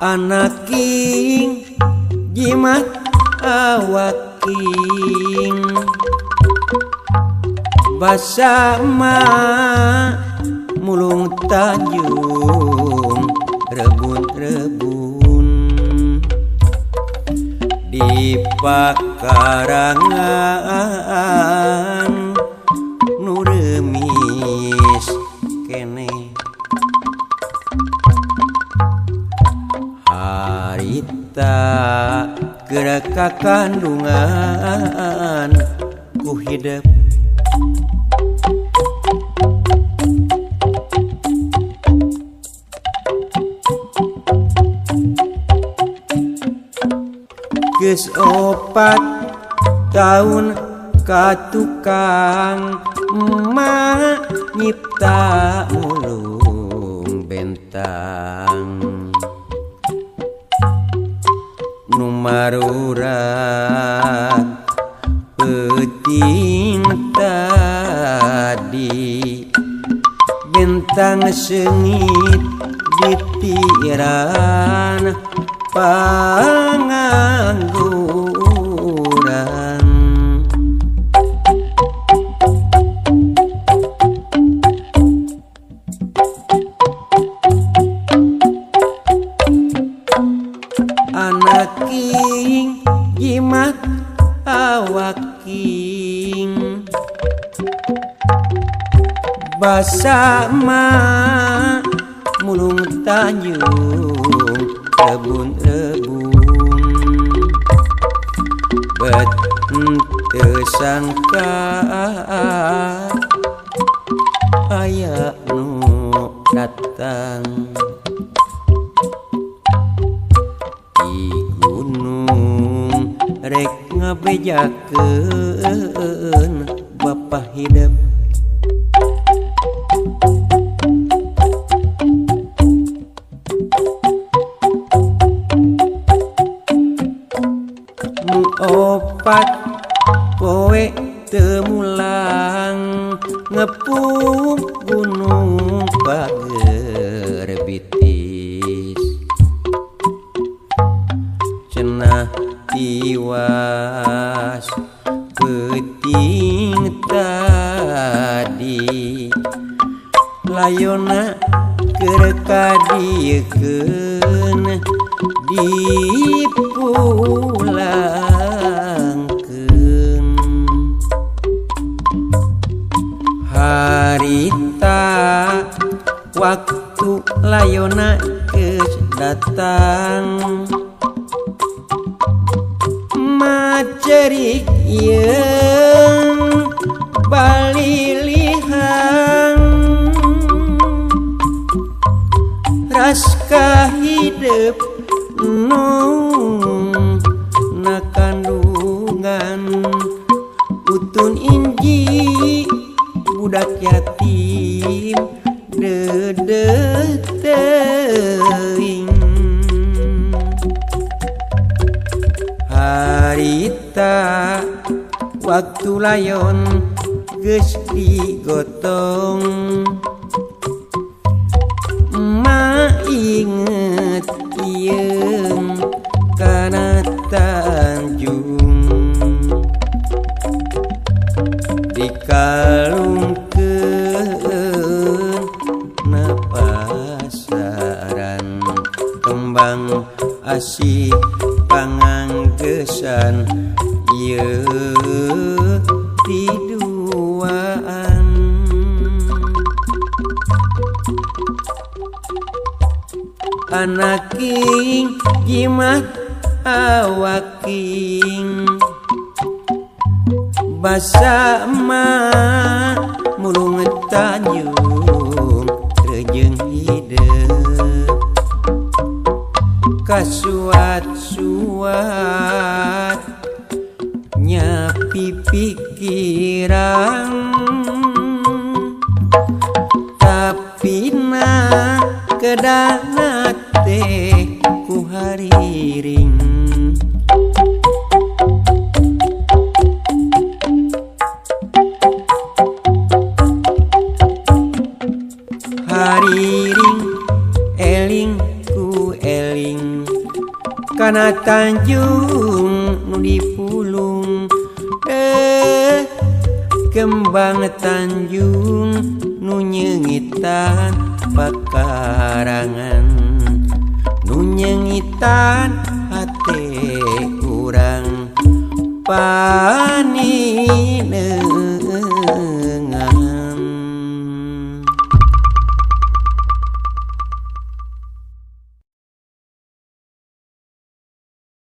Anaking jimat awaking basama mulung tanjung rebun-rebun di pakarangan nu reumis keneh. Harita geura kakandungan ku hidep geus 4 tahun ka tukang emak nyipta mulung bentang nu marurat peuting tadi bentang seungit ditiran pangangguran. Anaking jimat awaking basama mulung tanjung rebun-rebun bet teu sangka aya nu datang di gunung rek ngabejakeun bapa hidep. Nu 4 poe teu mulang ngepung gunung pager bitis cenah tiwas peuting tadi layona keur kadiekeun dipulangkeun. Harita waktu layona geus datang macerik yeung balilihang raska hidep nung na kandungan utun inji budak yatim deudeuh teuing. Harita waktu layon geus digotong emak inget ieung kana Tanjung dikalungkeun na pasaran kembang asih panganggesan ieu tiduaan. Anaking jimat awaking basama mulung tanjung rejeung hideung kasuat-suat nyapi pikiran tapi na kedana teh ku hariring. Hariring eling ku eling. Kana Tanjung nu dipulung kembang Tanjung nu nyeungitan pakarangan nu nyeungitan hate urang panineuhan.